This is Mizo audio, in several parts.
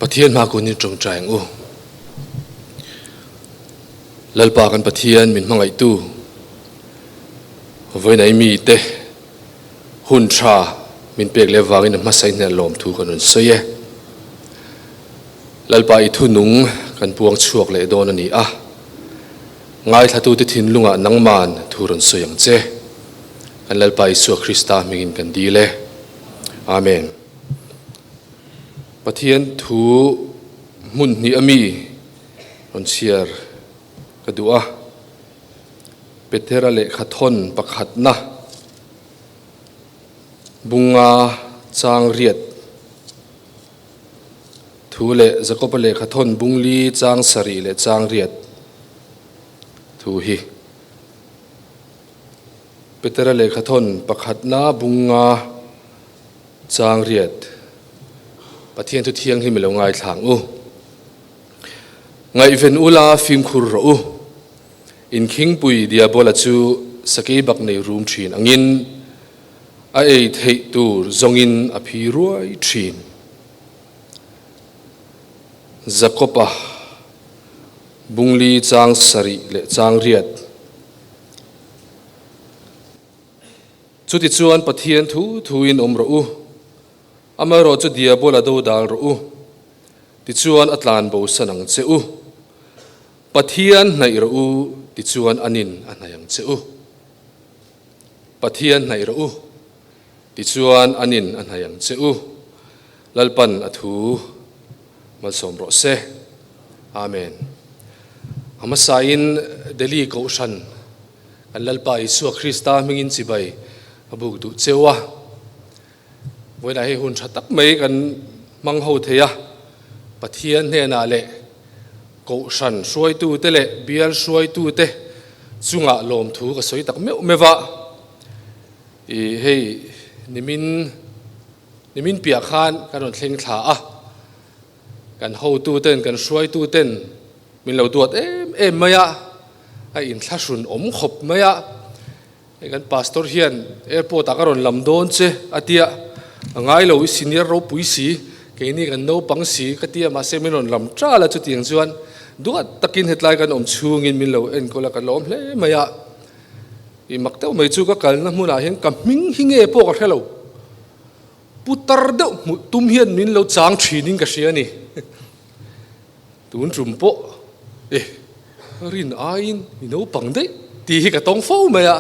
Pathian hma kun in tawngtai ang u. Lalpa kan Pathian min hmangaihtu vawiinai mite hun tha min pek leh vangin a hmasa in hnen lawmthu kan rawn sawi e. Lalpa i thunung kan puang chhuak leh dawn a ni a. Ngaithlatute thinlungah nangman thu rawn sawi ang che. Kan Lalpa Isua Krista hmingin kan dil e. Amen. Pathian thu hmun hnih a mi rawn chhiar ka duh a. Petera lehkha thawn pakhatna bunga chang riat Thu leh Jakoba lehkha thawn bungli chang sarih leh chang riat thu hi Petera lehkha thawn pakhatna bunga chang riat Pathian thu thianghlim i lo ngaithla ang u. Ngaihven ula fimkhur rawh u. Inkhingpui Diabola chu sakei bak nei rum thin angin A ei theih tur zawngin a phi ruai thin. Jakob-a bungli chang sarih leh chang riat. Chutichuan Pathian thu thuin awm rawh u, amaherawh chu Diabola dodal rawh u, tichuan a tlan bosan ang che u. Pathian hnaih rawh u, tichuan anin a hnaih ang che u. Pathian hnaih rawh u, tichuan anin a hnaih ang che u. Lalpan a thu malsawm rawh se. Amen. A hmasain Delhi Kohhran kan Lalpa Isua Krista hmingin chibai a buk duh cheu a. Vawiinah hei hun tha tak mai kan hmang ho thei a, Pathian hnenah leh Kohhran hruaitute leh bial hruaitute chungah lawmthu ka sawi tak meuh meuh a. Ih hei nimin nimin piah khan kan rawn thleng thla a, kan hotuten kan hruaituten min lo duat em em mai a, a inthlahrun awm khawp mai a. Hei kan pastor hian airport ah ka rawn lam dawn che a tia, a ngai lo i senior ropui si, keini kan naupang si ka tia mahse min rawn lam tal a chutiang chuan duat takin hetlai kan awm chhungin min lo enkawl a ka lawm hle mai a, i mak deuh mai chu ka kalna hmunah hian ka hming hi nge pawh ka hre lo, putar deuh hmuh tum hian min lo chang thinin ka hria a ni. Tun tum pawh e rin aiin i naupang daih tih hi ka tawng fo mai a,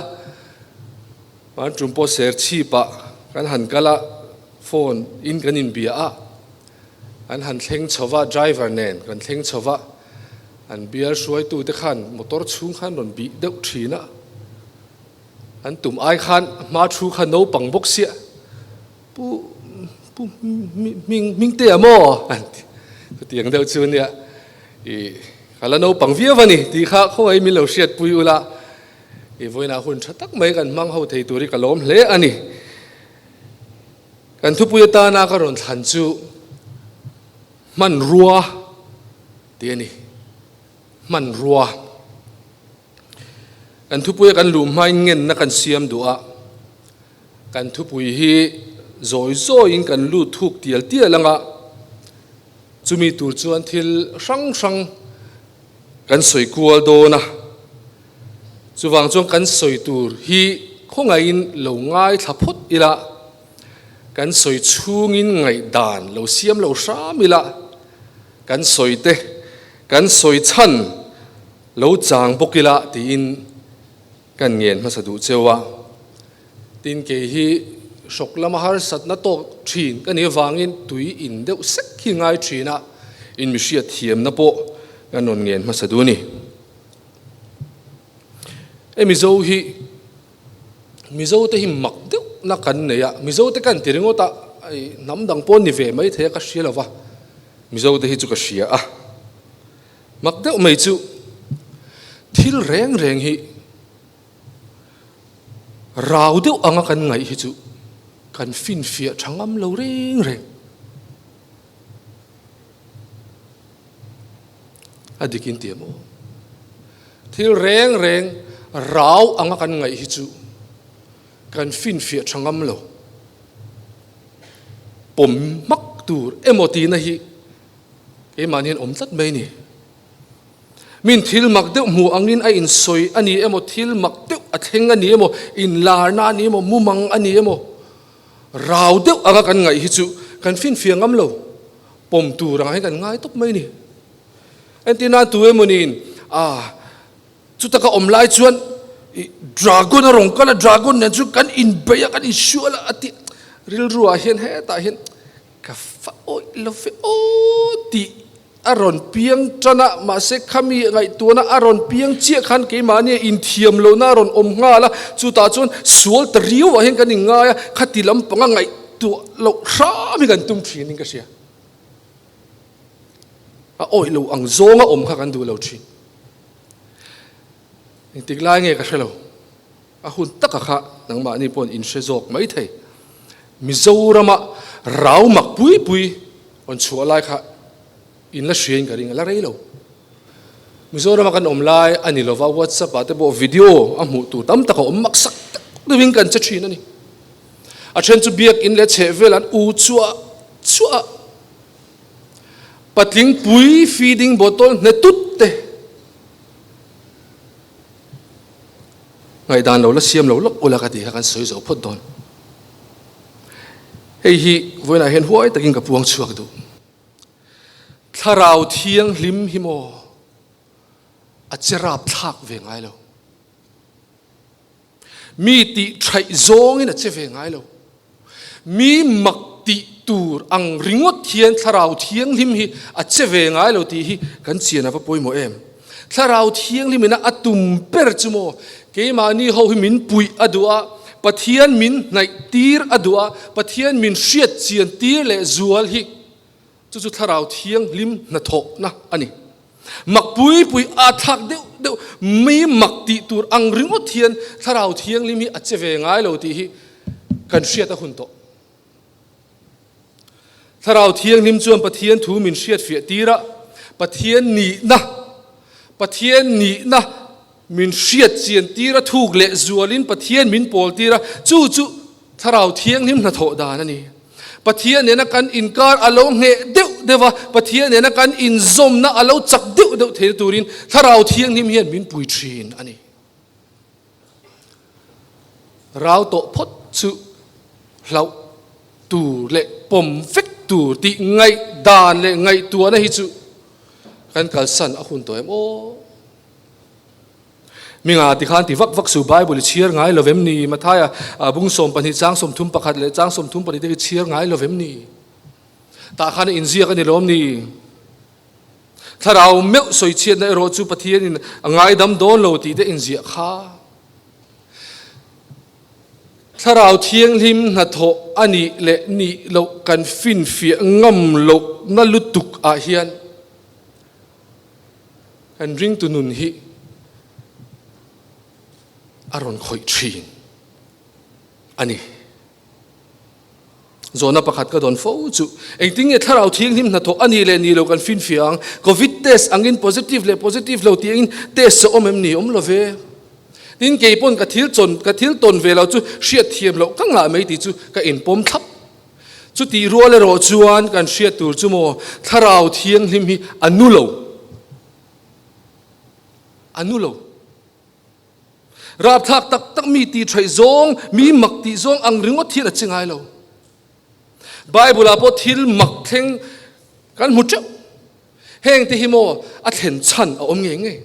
an tum pawh ser chhip ah kan han kal a, phone in kan inbia a, an han thleng chho va, driver nen kan thleng chho va, an bial hruaitu te khan motor chhung khan rawn bih deuh thin a, an tum ai khan hma thu kha naupang bawk sia. Pu Pu Hming Hmingtea maw? An ti. Chutiang deuh chu nia i ka la naupang viau a ni tih kha khawngaih min lo hriatpui ula i vawiinah hun tha tak mai kan hmang ho thei tur hi ka lawm hle a ni. Kan thupui atana ka rawn thlan chu hmanrua tih a ni. Hmanrua. Kan thupuia kan luh hmain ngenna kan siam duh a. Kan thupui hi zawi zawiin kan lut thuk tial tial anga, chumi tur chuan thil hrang hrang kan sawi kual dawn a. Chuvang chuan kan sawi tur hi khawngaihin lo ngaithla phawt ila, kan sawi chhungin ngaihdan lo siam lo hram ila, kan sawi te kan sawi chhan lo chang bawk ila tiin Kan ngen hmasa duh cheu a, tin kei hi hrawk lama harsatna tawk thin ka nih avangin tui in deuh sek hi ngai thin a, in mi hriat thiamna pawh kan rawn ngen hmasa duh a ni. Hei Mizo hi, Mizo te hi mak deuh na kan nei a, Mizo te kan ti ringawt a, hei hnam dang pawh ni ve mai thei a ka hria lo va, Mizo te hi chu ka hria a. Mak deuh mai chu thil reng reng hi rau deuh anga kan ngaih hi chu kan finfiah tha ngam lo reng reng. A dik in ti em aw? Thil reng reng rau anga kan ngaih hi chu kan finfiah tha ngam lo. Pawm hmak tur emaw tihna hi. Keimahni hian awm tlat mai ni. Min thil mak deuh hmu angin a insawi a ni emaw, thil mak deuh a thleng a ni emaw, inlarna a ni emaw, mumang a ni emaw, rau deuh anga kan ngaih hi chu kan finfiah ngam lo, pawm tur angah hian kan ngai tawp mai ni. Entir nan tu emaw niin, ah, chutaka awm lai chuan dragon a rawn kal a, dragon nen chu kan inbeih a, kan insual a, a ti rilru ah hian hetah hian Ka fa awih lo ve aw tih a rawn piang tan a, mahse khami ngaihtuahna a rawn piang chiah khan keimahnia inthiam lohna a rawn awm nghal a, chutah chuan sual ta riauah hian kan inngai a, khati lampanga ngaihtuah loh hram hi kan tum thin in ka hria. A awih lo ang zawnga awm kha kan duh lo thin. Engtik lai nge ka hre lo. A hun taka kha nangmahni pawhin in hre zawk mai thei. Mizorama rau mak pui pui rawn chhuah lai kha in la hriain ka ring a la rei lo. Mizorama kan awm lai a ni lova, WhatsApp ah te pawh video a hmuh tur tam tak a awm mak sak tak deuhin kan che thin a ni. A then chu biakinn leh chhehvel an u chuah chuah a, patling pui feeding bottle hne tut te, Ngaihdan lo la siam lo lawk ula ka ti kha kan sawi zo phawt dawn. Hei hi vawiinah hian huai takin ka puang chhuak duh. Thlarau thianghlim hi maw a che rap thlak ve ngai lo. Mi tih thaih zawngin a che ve ngai lo. Mi mak tih tur ang ringawt hian Thlarau Thianghlim hi a che ve ngai lo tih hi kan chian a va pawimawh em? Thlarau Thianghlim ina a tum ber chu maw keimahni ho hi min puih a duh a, Pathian min hnaih tir a duh a, Pathian min hriat chian tir leh zual hi chu chu Thlarau Thianghlim hnathawhna a ni. Mak pui pui a thlak deuh deuh mi mak tih tur ang ringawt hian Thlarau Thianghlim hi a che ve ngai lo tih hi kan hriat a hun tawh. Thlarau Thianghlim chuan Pathian thu min hriat fiah tir a, Pathian nihna, Pathian nihna min hriat chian tir a, thuk leh zualin Pathian min pawl tir a, chu chu Thlarau Thianghlim hnathawh dan a ni. Pathian nena kan inkar a lo ngheh deuh deuh a, Pathian nena kan inzawmna a lo chak deuh deuh theihna turin Thlarau Thianghlim hian min pui thin a ni. Rau tawh phawt chu hlauh tur leh pawm vek tur tih ngaihdan leh ngaihtuahna hi chu kan kalsan a hun tawh em aw. Minga ti khan ti vak vak su Bible i chhiar ngai lo vem ni? Mathaia bung 12 chang 31 leh chang 34 te hi chhiar ngai lo vem ni? Tah khan a inziak a ni lawm ni? Thlarau meuh sawichhiatna erawh chu Pathianin a ngaidam dawn lo tih te inziah kha. Thlarau Thianghlim hnathawh a nih leh nih loh kan finfiah ngam lohna lutuk ah hian Kan ringtu nun hi a rawn khawih thin a ni. Zawhna pakhat ka dawn fo chu, engtin nge Thlarau Thianghlim hnathawh a nih leh nih lo kan finfiah ang? Covid test angin positive leh positive lo tih angin test a awm em ni? Awm lo ve. Tin, kei pawn ka thil chawn, ka thil tawn ve lo chu hriat thiam loh ka ngah mai tih chu ka inpawm thlap. Chutih rual erawh chuan kan hriat tur chu maw Thlarau Thianghlim hi a nu lo. A nu lo. Rapthlak tak tak mi tih theih zawng, mi mak tih zawng ang ringawt hian a che ngai lo. Bible ah pawh thil mak thleng kan hmu teuh. Heng te hi maw a thlen chhan a awm ngei ngei.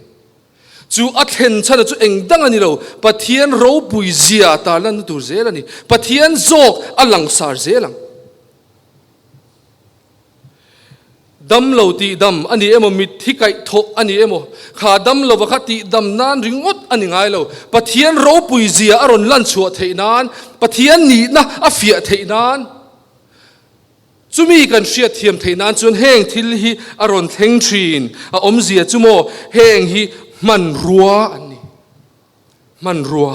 Chu a thlen chhan chu eng dang a ni lo, Pathian ropui zia tarlanna tur zel a ni. Pathian zawk a langsar zel ang. Dam lo tih dam a ni emaw, mitthi kaih thawh a ni emaw, kha dam lova kha tih dam nan ringawt a ni ngai lo. Pathian ropui zia a rawn lan chhuah theih nan, Pathian nihna a fiah theih nan, Chumi kan hriatthiam theih nan chuan heng thil hi a rawn thleng thin. A awmzia chu maw heng hi hmanrua an ni. Hmanrua.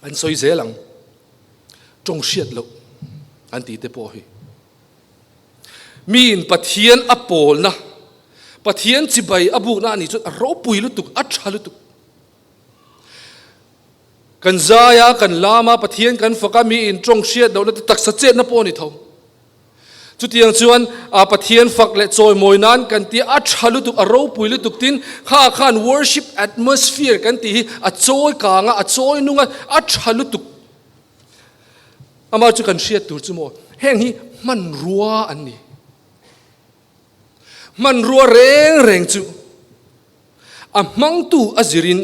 An sawi zel ang. Tawng hriat loh an tih te pawh hi. Miin Pathian a pawlna, Pathian chibai a bukna a nih chuan a ropui lutuk, a tha lutuk. Kan zai a, kan lam a, Pathian kan fak a, mi in tawng hriat lohna te taksa chetna pawh a ni tho. Chutiang chuan a Pathian fak leh chawimawi nan kan ti a tha lutuk, a ropui lutuk tin kha khan worship atmosphere kan tih hi a chawi kang a, a chawi nung a, a tha lutuk. Amah chu kan hriat tur chu maw heng hi hmanrua an ni. Hmanrua reng reng chu a hmangtu a zirin,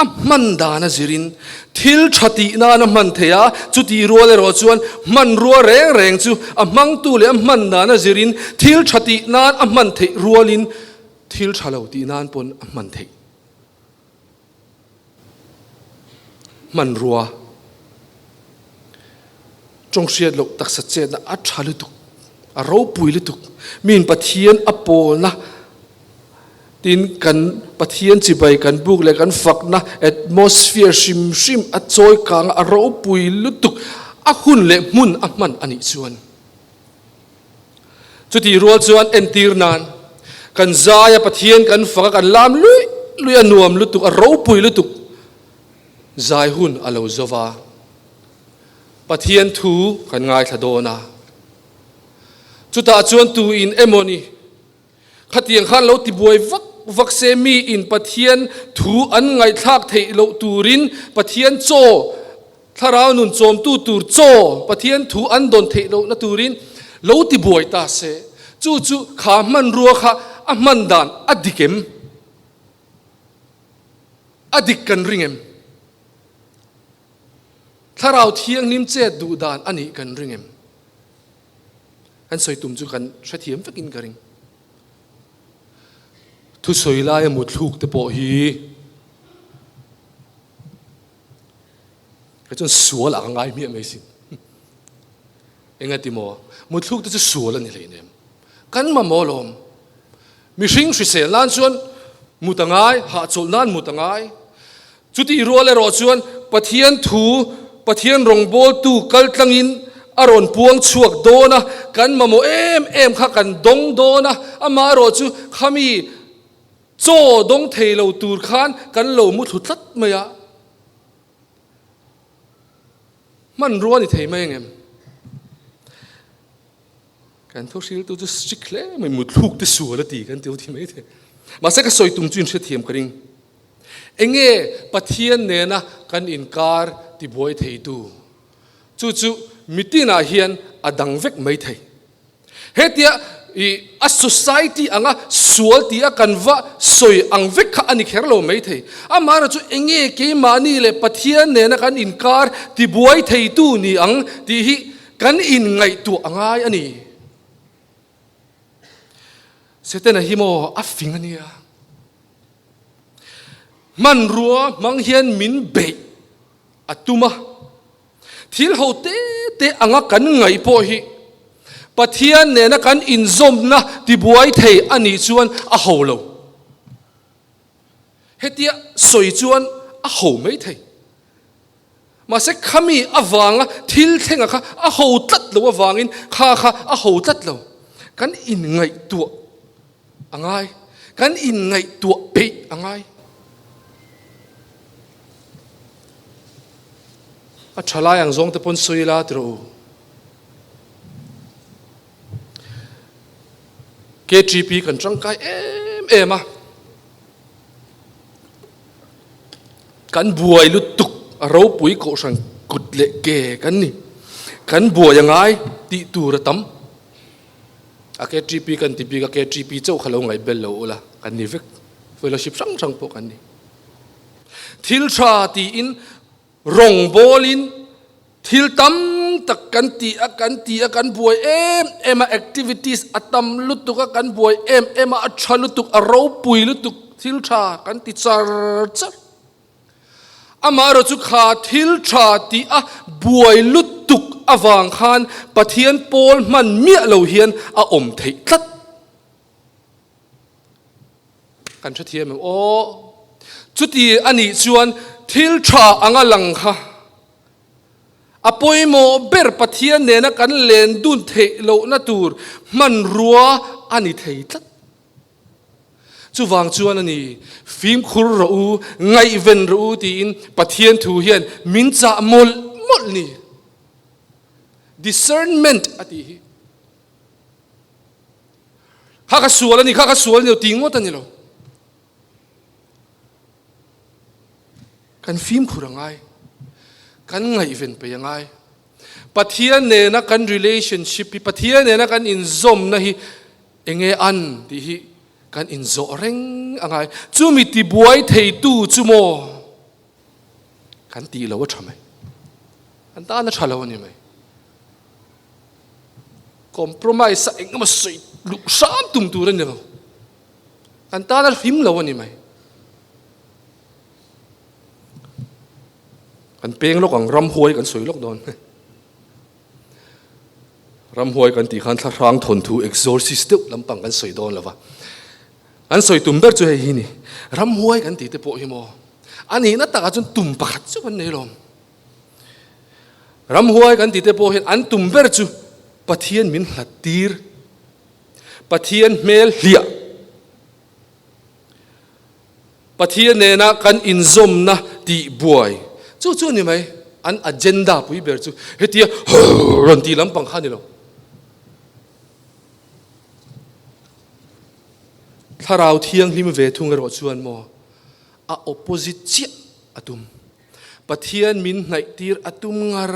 a hman dan a zirin thil tha tih nan a hman thei a, chutih rual erawh chuan hmanrua reng reng chu a hmangtu leh a hman dan a zirin thil tha tih nan a hman theih rualin thil tha lo tih nan pawn a hman theih. Hmanrua tawng hriat loh taksa chetna a tha lutuk, a ropui lutuk. Miin Pathian a pawlna tin kan Pathian chibai kan buk leh kan fakna atmosphere hrim hrim a chawi kang a, a ropui lutuk. A hun leh hmun a hman a nih chuan Chutih rual chuan entir nan kan zai a, Pathian kan fak a, kan lam luih luih a, nuam lutuk, a ropui lutuk. Zai hun a lo zo va, Pathian thu kan ngaithla dawn a. Chutah chuan tu in emaw ni khatiang khan lo tibuai vak vak se, mi in Pathian thu an ngaihthlak theih loh turin Pathian chaw Thlarau nun chawmtu tur chaw Pathian thu an dawn theih lohna turin lo ti buai ta se, chu chu kha hmanrua kha a hman dan a dik em? A dik kan ring em? Thlarau Thianghlim chet duh dan a nih kan ring em? Kan sawi tum chu kan hrethiam vekin ka ring. Thusawi laia muthluk te pawh hi Kei chuan sual a ka ngai hmiah mai sin. Engati maw? Muthluk te chu sual a ni hleinem. Kan mamawh lawm. Mihring hrisel nan chuan mut a ngai, hahchawlh nan mut a ngai. Chutih rual erawh chuan Pathian thu, Pathian rawngbawltu kaltlangin a rawn puang chhuak dawn a, kan mamawh em em kha kan dawng dawn a, amaherawh chu khami Chaw dawng thei lo tur khan kan lo mu thlu tlat mai a, hmanrua a ni thei mai angem? Kan thu hriltu chu strict hle mai, muthluk te sual a ti kan ti thi mai thei. Mahse ka sawi tum chu in hrethiam ka ring. Enge Pathian nena kan inkar tibuai theitu? Chu chu mitinah hian a dang vek mai thei. Hetia i a society anga sual ti a kan va sawi ang vek kha a ni kher lo mai thei. Amaherawh chu enge keimahni leh Pathian nena kan inkar tibuai theitu ni ang tih hi kan inngaihtuah a ngai a ni. Setana hi maw a fing a nia. Hmanrua hmang hian min beih a tum a. Thil ho te te anga kan ngaih pawh hi Pathian nena kan inzawmna tibuai thei a nih chuan a ho lo. Hetia sawi chuan a ho mai thei. Mahse khami avanga thil thlenga kha a ho tlat lo avangin kha kha a ho tlat lo. Kan inngaihtuah a ngai. Kan inngaihtuah peih a ngai. A tha lai ang zawng te pawn sawi ila ti rawh u. KTP kan tangkai em em a. Kan buai lutuk a ropui kohhran kut leh ke kan ni. Kan buai a ngai tih tur a tam. A KTP kan ti bik a KTP chauh kha lo ngaih bel lo ula kan ni vek. Fellowship hrang hrang pawh kan ni. Thil tha tiin rawngbawlin thil tam tak kan ti a, kan ti a, kan buai em em a, activities a tam lutuk a, kan buai em em a, a tha lutuk, a ropui lutuk, thil tha kan ti char char. Amaherawh chu kha thil tha tih a buai lutuk avang khan Pathian pawl hman miah lo hian a awm theih tlat. Kan hrethiam em? Aw, chuti a nih chuan thil tha anga lang kha a pawimawh ber Pathian nena kan len dun theih lohna tur hmanrua a ni thei tlat. Chuvang chuan a ni, fimkhur rawh u, ngaihven rawh u tiin Pathian thu hian min chah mawlh mawlh ni. Discernment a tih hi. Kha ka sual a ni, kha ka sual a ni lo tih ngawt a ni lo. Kan fimkhur a ngai. Kan ngaihven peih a ngai. Pathian nena kan relationship hi, Pathian nena kan inzawmna hi enge an tih hi kan inzawh reng a ngai. Chumi tibuai theitu chu maw kan tih lo a tha mai. Kan tan a tha lo a ni mai. Compromise a engemaw sawi luh hram tum tur a ni lo. Kan tan a hlim lo a ni mai. Kan peng lawk ang ramhuai kan sawi lawk dawn. Ramhuai kan tih khan thlahrang thawnthu exorcist deuh lampang kan sawi dawn lova. An sawi tum ber chu hei hi ni. Ramhuai kan tih te pawh hi maw. A nihna takah chuan tum pakhat chu kan nei lawm. Ramhuai kan tih te pawh hian an tum ber chu Pathian min hlat tir. Pathian hmel hliah. Pathian nena kan inzawmna tih buai chu chu a ni mai. An agenda pui ber chu hetia rawn tih lampang kha a ni lo. Thlarau thianghlim ve thung erawh chuan maw a opposite chiah a tum. Pathian min hnaihtir a tum ngar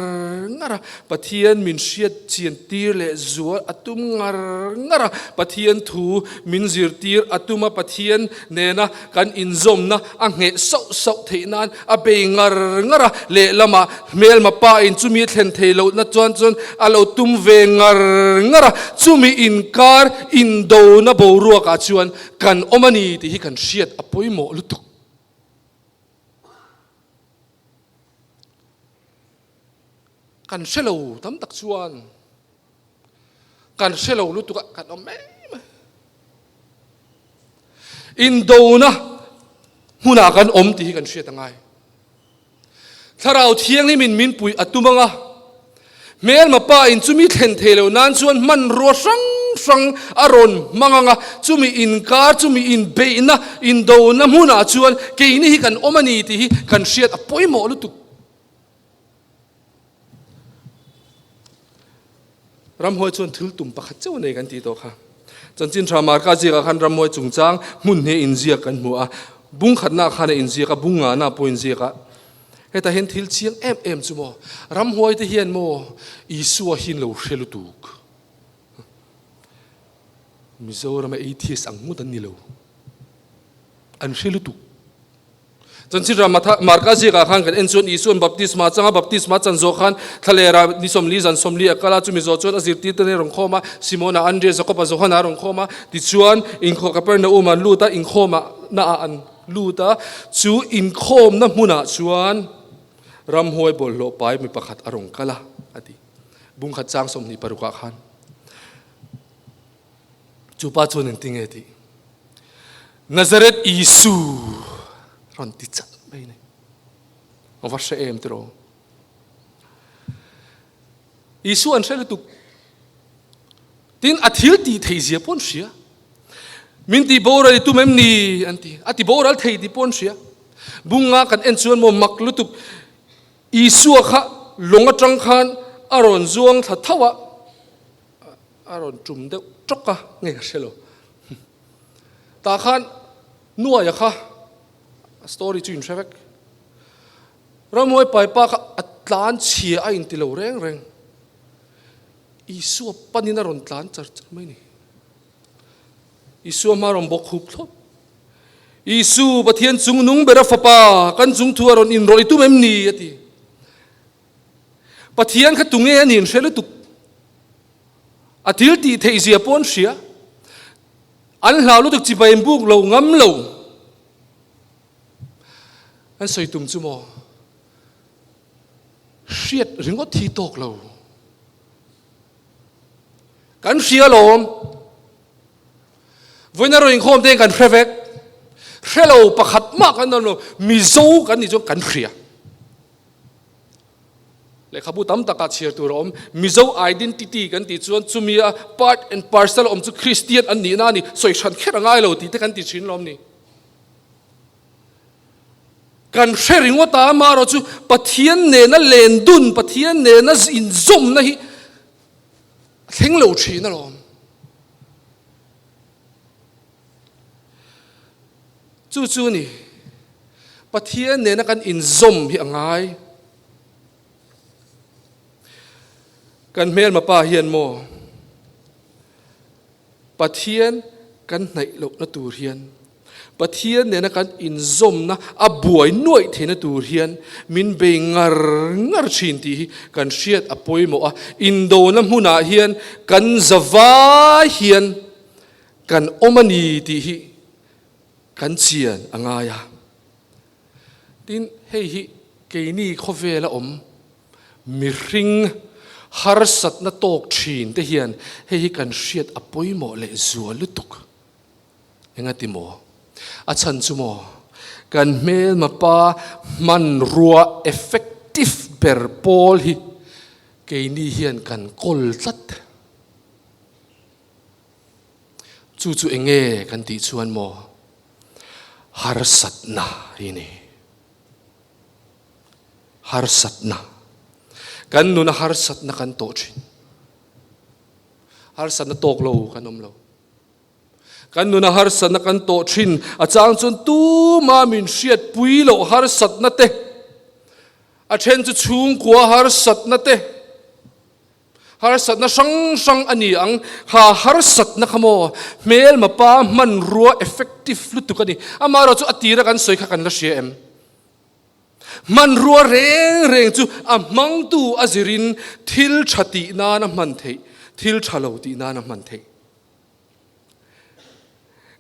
ngar a, Pathian min hriat chian tir leh zual a tum ngar ngar a, Pathian thu min zirtir a tum a, Pathian nena kan inzawmna a ngheh sauh sauh theih nan a bei ngar ngar a, lehlamah hmelma pa in chumi a thlen thei lohna chuan chuan a lo tum ve ngar ngar a, chumi inkar indona boruakah chuan kan awm a ni tih hi kan hriat a pawimawh lutuk. Kan hre lo tam tak chuan kan hre lo lutuk a kan awm mai mai. Indona hmunah kan awm tih hi kan hriat a ngai. Thlarau Thianghlimin min puih a tum anga, hmelma pa in chumi thlen thei lo nan chuan hmanrua hrang hrang a rawn hmang anga, chumi inkar, chumi inbeihna, indona hmunah chuan keini hi kan awm a ni tih hi kan hriat a pawimawh lutuk. Ramhuai chuan thil tum pakhat chauh a nei kan tih tawh kha. Chanchin tha Marka ziakah khan ramhuai chungchang hmun hnih inziak kan hmu a, bung khatnaah khan a inziak a, bung ngahnaah pawh a inziak a. Hetah hian thil chiang em em chu maw, ramhuai te hian maw Isua hi an lo hre lutuk. Mizorama atheist ang ngawt an ni lo. An hre lutuk. Chanchin ram Marka ziakah khan kan en chuan Isua'n baptisma changa baptisma chan zawh khan thlalera ni 40 zan 40 a kal a, chumi zawh chuan a zirtirte nen a rawn khawm a, Simona, Andrea, Jakoba, Johana a rawn khawm a, tichuan inkhawh Kapernaum an lut a, inkhawmah naah an lut a, chu inkhawmna hmunah chuan ramhuai bawlhhlawh pai mi pakhat a rawn kal a, a ti. Bungkhat chang 26 ah khan. Chu pa chuan engtin nge tih? Nazareth Isu rawn ti chat mai ni. A va hre em tiraw? Isu an hre lutuk. Tin a thil tih thei zia pawh an hria. Min ti boral i tum em ni an ti. A ti boral thei tih pawh an hria. Bunga kan en chuan maw mak lutuk. Isua kha lawng atang khan a rawn zuang thla tho a. A rawn tum deuh tawk a, nge ka hre lo. Tah khan Nuaia kha a story chu in hre vek. Ramhuai paipa kha a tlan chhia a inti lo reng reng. Isua panin a rawn tlan char char mai ni. Isua hma a rawn bawk hup thlawp. Isu Pathian chung nung ber a fapa kan chung thu a rawn inrawlh i tum em ni a ti. Pathian kha tunge a nin hre lutuk. A thil tih theih zia pawh an hria. An hlau lutuk chibai an buk lo ngam lo. An sawi tum chu maw? Hriat ringawt hi tawk lo. Kan hria lawm. Vawiin a rawn inkhawm te kan hre vek. Hre lo pakhat mah kan awm lo. Mizo kan nih chuan kan hria. Lehkhabu tam takah chhiar tur a awm. Mizo identity kan tih chuan chumi a part and parcel awm chu Kristian an nihna a ni, sawi hran kher a ngai lo tih te kan ti thin lawm ni. Kan hre ringawt a, amaherawh chu Pathian nena len dun, Pathian nena inzawmna hi a thleng lo thin alawm. Chu chu ni, Pathian nena kan inzawm hi a ngai. Kan hmelma pa hian maw Pathian kan hnaih lohna tur hian, Pathian nena kan inzawmna a buai nuaih theihna tur hian min bei ngar ngar thin tih hi kan hriat a pawimawh a. Indona hmunah hian kan zavai hian kan awm a ni tih hi kan chian a ngai a. Tin, hei hi keini khawvela awm mihring harsatna tawk thin te hian hei hi kan hriat a pawimawh leh zual lutuk. Engati maw? A chhan chu maw? Kan hmelma pa hmanrua effective ber pawl hi keini hian kan kawl tlat. Chu chu enge kan tih chuan maw harsatna hi ni. Harsatna. Kan nuna harsatna kan tawh thin. Harsatna tawk lo kan awm lo. Kan nuna harsatna kan tawh thin. A chang chuan tuma min hriat pui loh harsatna te, a then chu chhungkua harsatna te, Harsatna hrang hrang a ni ang. Kha harsatna kha maw hmelma pa hmanrua effective lutuk a ni. Amaherawh chu a tira kan sawi kha kan la hria em? Hmanrua reng reng chu a hmangtu a zirin thil tha tih nan a hman theih, thil tha lo tih nan a hman theih.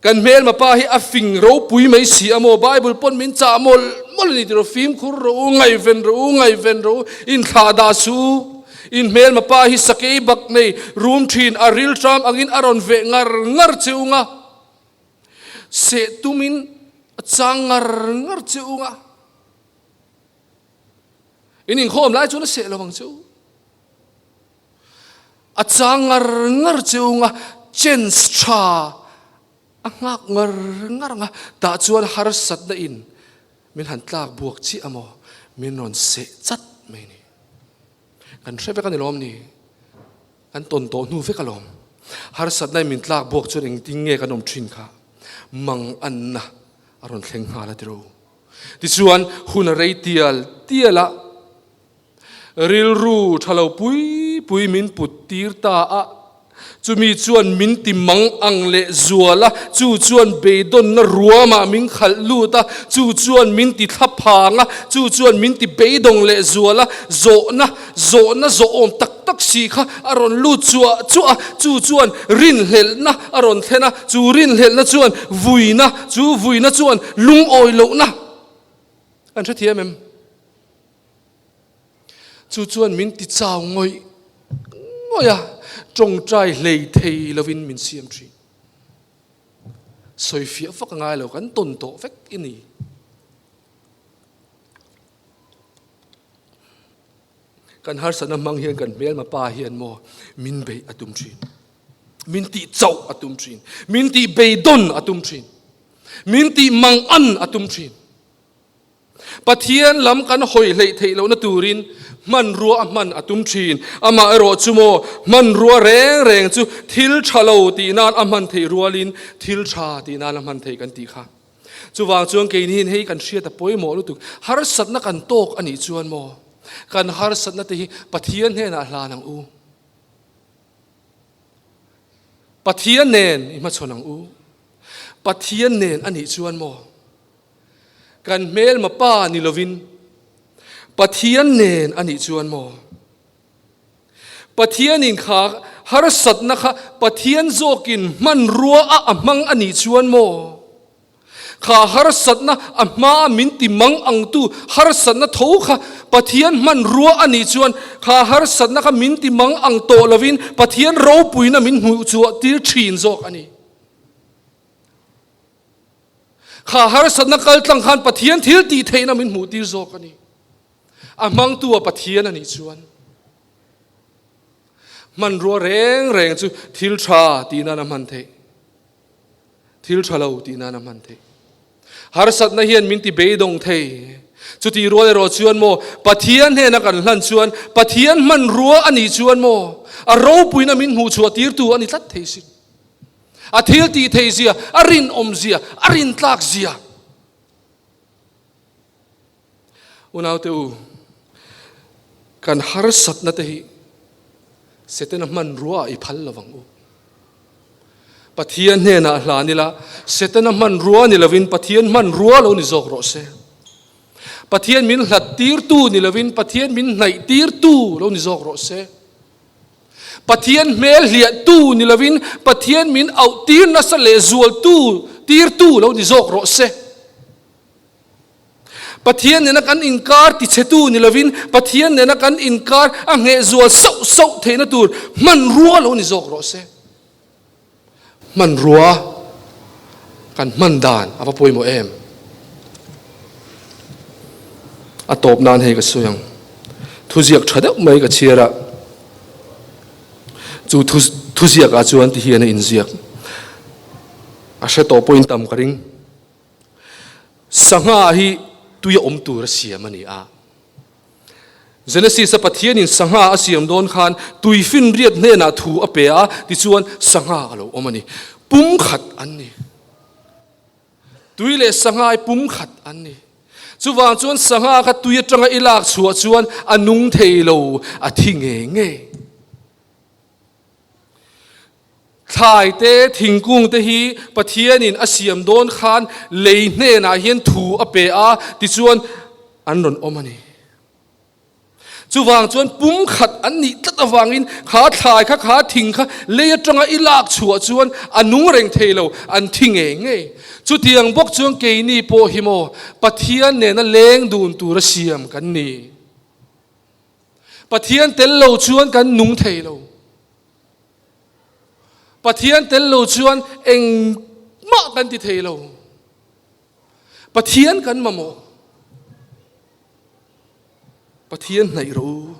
Kan hmelma pa hi a fing ropui mai si a maw? Bible pawn min chah mawlh mawlh a ni tiraw? Fimkhur rawh u, ngaihven rawh u, ngaihven rawh u, inthlah dah suh u. In hmelma pa hi sakei bak nei rum thin a ril tram angin a rawn veh ngar ngar che ung a, seh tumin a chang ngar ngar che ung a. In inkhawm lai chuan a seh lo ang che u. A chang ngar ngar chiung a, chance tha a nghak ngar ngar ang a, tah chuan harsatna in min han tlak buak chiah a maw, min rawn seh chat mai ni. Kan hre vek a ni lawm ni, kan tawn tawh hnu vek alawm. Harsatna in min tlak buak chuan engtin nge kan awm thin kha, mang anna a rawn thleng nghal a tiro. Tichuan hun a rei tial tial a. Rilru tha lo pui pui min put tir ta a, chumi chuan min ti mang ang leh zual a, chu chuan beidawnna ruamah min khalh lut a, chu chuan min ti thla phang a, chu chuan min ti beidawng leh zual a, zawhna, zawhna zawhawm tak tak si kha a rawn lut chuah chuah a, chu chuan rinhlelhna a rawn thlen a, chu rinhlelhna chuan vuina, chu vuina chuan lungawi lohna kan hrethiam em? Chu chuan min ti chau ngawih ngawih a, tawngtai hlei thei lovin min siam thin. Sawi fiah vak a ngai lo, kan tawn tawh vek i ni. Kan harsatna hmang hian kan hmelma pa hian maw min beih a tum thin. Min tih chauh a tum thin. Min tih beidawn a tum thin. Min tih mangan a tum thin. Pathian lam kan hawi hleih theih lohna turin hmanrua a hman a tum thin. Amah erawh chu maw, hmanrua reng reng chu thil tha lo tih nan a hman theih rualin thil tha tih nan a hman theih kan tih kha. Chuvang chuan keiniin hei kan hriat a pawimawh lutuk. Harsatna kan tawk a nih chuan maw, kan harsatna te hi Pathian hnenah hlan ang u. Pathian nen i hmachhawn ang u. Pathian nen a nih chuan maw, Kan hmelma pa ni lovin Pathian nen a nih chuan maw? Pathianin kha harsatna kha Pathian zawkin hmanrua a a hmang a nih chuan maw? Kha harsatna a hmaa min ti mang angtu harsatna tho kha Pathian hmanrua a nih chuan kha harsatna kha min ti mang ang tawh lovin Pathian ropuina min hmuh chhuah tir thin zawk a ni. Kha harsatna kal tlang khan Pathian thil tih theihna min hmuh tir zawk a ni. A hmangtu a Pathian a nih chuan hmanrua reng reng chu thil tha tih nan a hman theih. Thil tha lo tih nan a hman theih. Harsatna hian min ti beidawng thei. Chutih rual erawh chuan maw Pathian hnena kan hlan chuan Pathian hmanrua a nih chuan maw a ropuina min hmuhchhuah tirtu a ni tlat thei sin. A thil tih thei zia, a rinawm zia, a rintlak zia. Unaute u, kan harsatna te hi Setana hmanrua ah i phal lovang u. Pathian hnenah hlan ila, Setana hmanrua ni lovin Pathian hmanrua lo ni zawk rawh se. Pathian min hlat tirtu ni lovin Pathian min hnaih tirtu lo ni zawk rawh se. Pathian hmel hliahtu ni lovin Pathian min auh tir nasa leh zualtu tirtu lo ni zawk rawh se. Pathian nena kan inkar tichhetu ni lovin Pathian nena kan inkar a ngheh zual sauh sauh theihna tur hmanrua lo ni zawk rawh se. Hmanrua kan hman dan a va pawimawh em? A tawp nan hei ka sawi ang. Thuziak tha deuh mai ka chhiar a, chu thuziak ah chuan ti hian a inziak. A hre tawh pawhin tam ka ring. Sangha hi tui a awm tur a siam a ni a. Genesis-a Pathianin sangha a siam dawn khan tui finriat hnenah thu a pe a, tichuan sangha a lo awm a ni. Pum khat an ni. Tui leh sangha hi pum khat an ni. Chuvang chuan sangha kha tui atanga i lak chhuah chuan a nung thei lo, a thi ngei ngei. Thlai te, thingkung te hi Pathianin a siam dawn khan lei hnenah hian thu a pe a, tichuan an rawn awm a ni. Chuvang chuan pum khat an nih tlat avangin kha thlai kha, kha thing kha lei atanga i lak chhuah chuan a nung reng thei lo, an thi ngei ngei. Chutiang bawk chuan keini pawh hi maw Pathian nena leng dun tura siam kan ni. Pathian tel lo chuan kan nung thei lo. Pathian tel lo chuan engmah kan ti thei lo. Pathian kan mamawh. Pathian hnaih rawh u.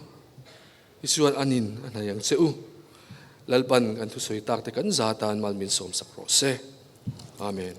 Tichuan anin a hnaih ang che u. Lalpan kan thusawi tak te kan za tan mal min sawmsak rawh se. Amen.